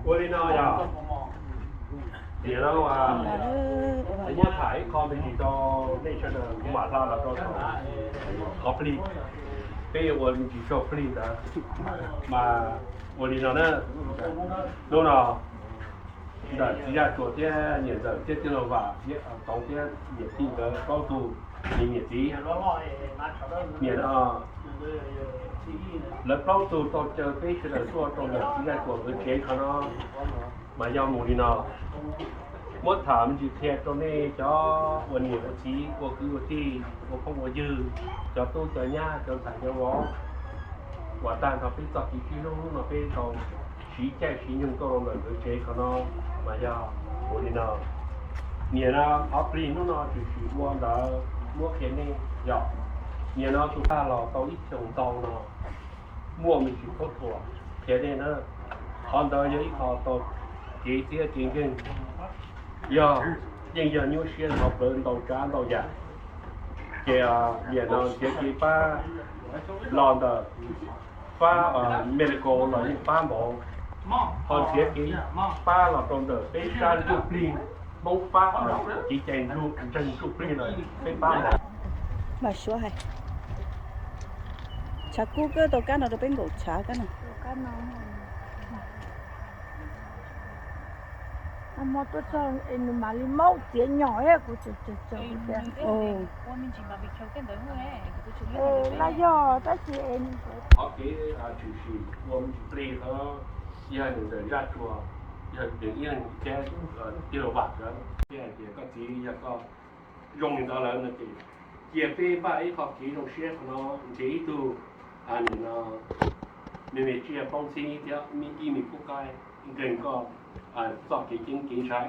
Ua li no yog, tiam no kuv muab tham ib qho me ntsis rau nej sawv daws, kuv mam hla los rau qhov plig. Peb yuav ua me ntsis txog plig ntawd, mas ua li no na, hnub no ntawm txiv Zaj Tsuas thiab niam ntxawm thiab tij laug Vam thiab Toov thiab niam tij nkawd plaub tug, niam txiv, niam no, lawv plaub tug tau caw peb sawv daws tuaj rau ntawm txiv Zaj Tsuas nkawd tsev qhov no, mas yog mus li no. Muab tham me ntsis qhia rau nej cov ua niam ua txiv, ua kwv ua tij, ua phooj ua ywg, cov tub cov nyab, cov ntxhais cov vauv, uas tag nrho peb txoj kev sib hlub hnub no peb tau siv caij siv nyoog tuaj rau ntawm nkawd tsev qhov no, mas yog mus li no. Niam no qhov plig hnub no tshwm sim ua ntawd muab qhia nej yog, niam no tus tag los tau ib xyoos ntau no, muaj me ntsis khaub thuas, qhia nej na, qhov ntawd yog ib qho tau kev txiab kev nkeeg, yog yeej yog nyuaj siab ntau plawv ntau tsav ntau yam. Ces niam no nrhiav kev pab los ntawm fab Mexico los yeej pab npaum, ho nrhiav kev pab los rau ntawm peb sab ntsuj plig Hmoob pab, kev cai ntseeg ntsuj plig los peb pab npaum. Mas suav hais, tshav kub kawg tau kab no rau peb nkaum tshav kab no. Hmo tuaj txog es nws mam li maub txiav nyom kuv tseem tseem tseem tias, laj yog tab sis es nws qhov kev tshwm sim ua me ntsis plig, yog nws ntawm Zaj Tsuas, yog nws ib leeg thiab tij laug Vam nkawd, thiab hais tias koj txiv yog koj zoo li ntawd lawm no ces cia peb npaj ib qho kev zoo siab qhov no, nrhiav ib tug nim no me me tsiaj plaub ntxhib thiab ib me kub qaib nkeeg koj txoj kev ceeb kev ntshai,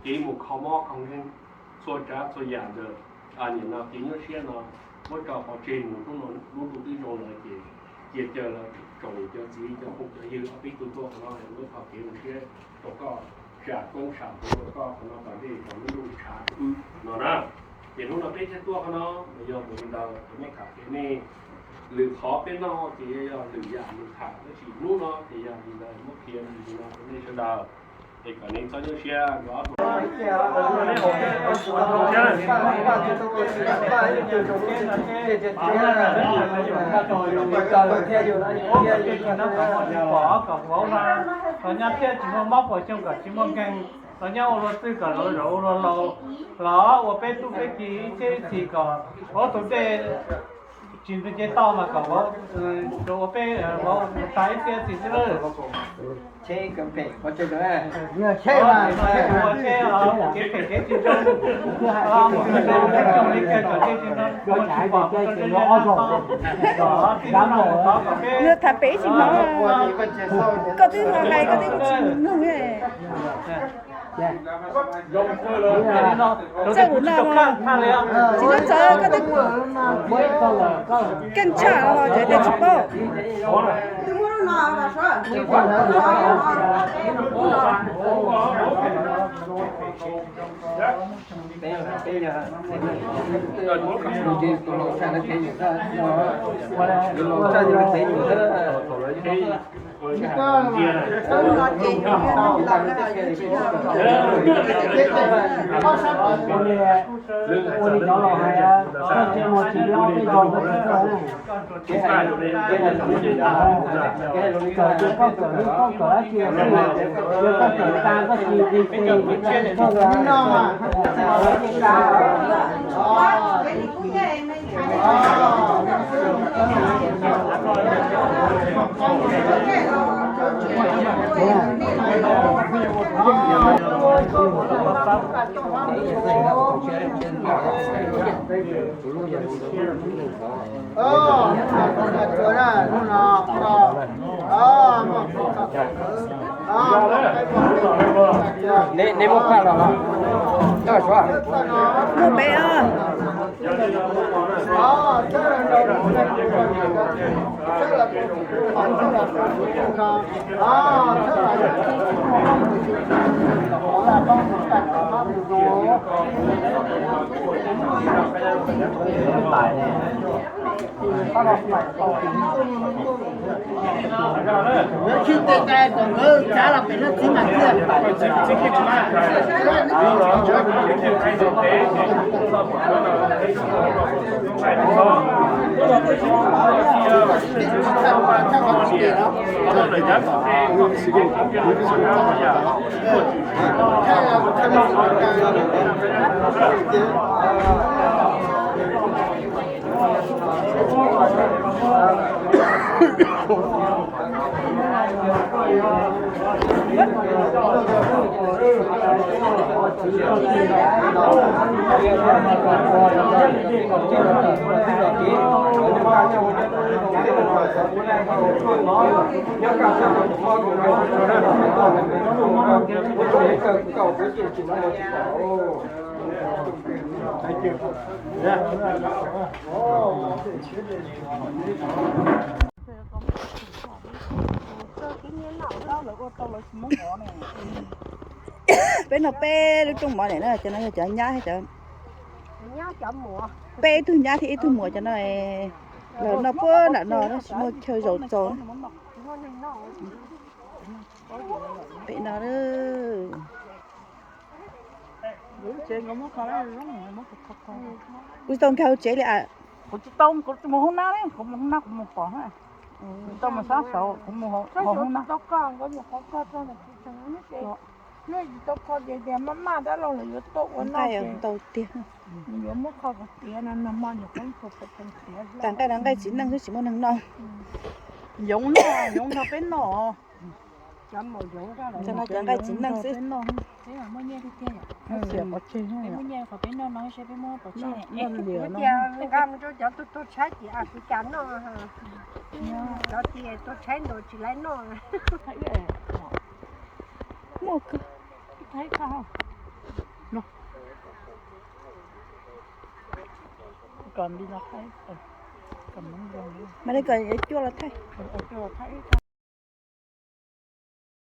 kev mus kho mob kho nkeeg, txhua tsav txhua yam ntawm nim no kev nyuaj siab no muab tso pov tseg mus, lub ntuj twb zoo lawm ces cia caw los tsoom niam cov txiv cov phooj cov ywg ob peb tug tuaj qhov no, muab qhov kev zoo siab rau koj, sam koob sam hmoov rau koj qhov no tom ntej kom lub ntuj tshav wb no na. Ces hnub no peb thiaj tuaj qhov no, mas yog mus li ntawd ces muab tham qhia nej. Lwm qhov peb noj ces yog lwm yam mus tham, tab sis hnub no ces yog li ntawd muab qhia li no rau nej sawv daws, es kom nej txhob nyuaj siab. Los nyob thiaj tsis muaj mob puas xyoo kom tsis muaj nkeeg, los nyob ua luag twg kom luag zaum ua luag laus, los ua peb tub peb ki ib txhiab ib txhis kom ua tus dej tsis ntws cev toj mas kom ua peb vauv tas ib txhiab ib txhis xwb lawm. Ua tsheb kev phem kev tsis zoo, mus tsis zoo li kawg kom dej tsis tau tsis pom mus rau ntsej muag no, tib no mus tod kom peb tham pem ib tsis hnov, koj twb ho hais koj twb tsis mloog. Txawj ua no, tsis txawj koj twb keej tshaj os, tseem tias tsis paub. Ua li cov laus hais, koj tsis muaj tsis nyob peb yog koj txawj na. Kawm ces koj kawm li koj kawm dab tsi los yog koj kawm tas koj tsis nqis ces koj ua li cas. Neb muab phaj los los, muaj peb os. Peb noj peb lub rooj mov niam no, cov no yog cov nyab thiab cov, peb ib tug nyab thiab ib tug muam cov no. Lawv noj puag nram no, tsis muaj chaw zaum txaus. Pem no, kuv tsis tau nkag hauv tsev li as. Kuv tsis tau, kuv mus hoob nab, kuv mus hoob nab kuv mus pom na. Tsis tau mus sab saud, kuv mus hauv hoob nab. Nqaij ntau tiag. Tas nqaij no nqaij txiv neej xwb tsis muaj neeg noj. Yoov noj, yoov nrog peb noj. Cov no cov nqaij txiv neej xwb. Cov tus tshaib ces Africa noj, cov tias tus tshaib ntuj tsis laib noj. Muaj kawg. Mas li kom cuaj los thaij.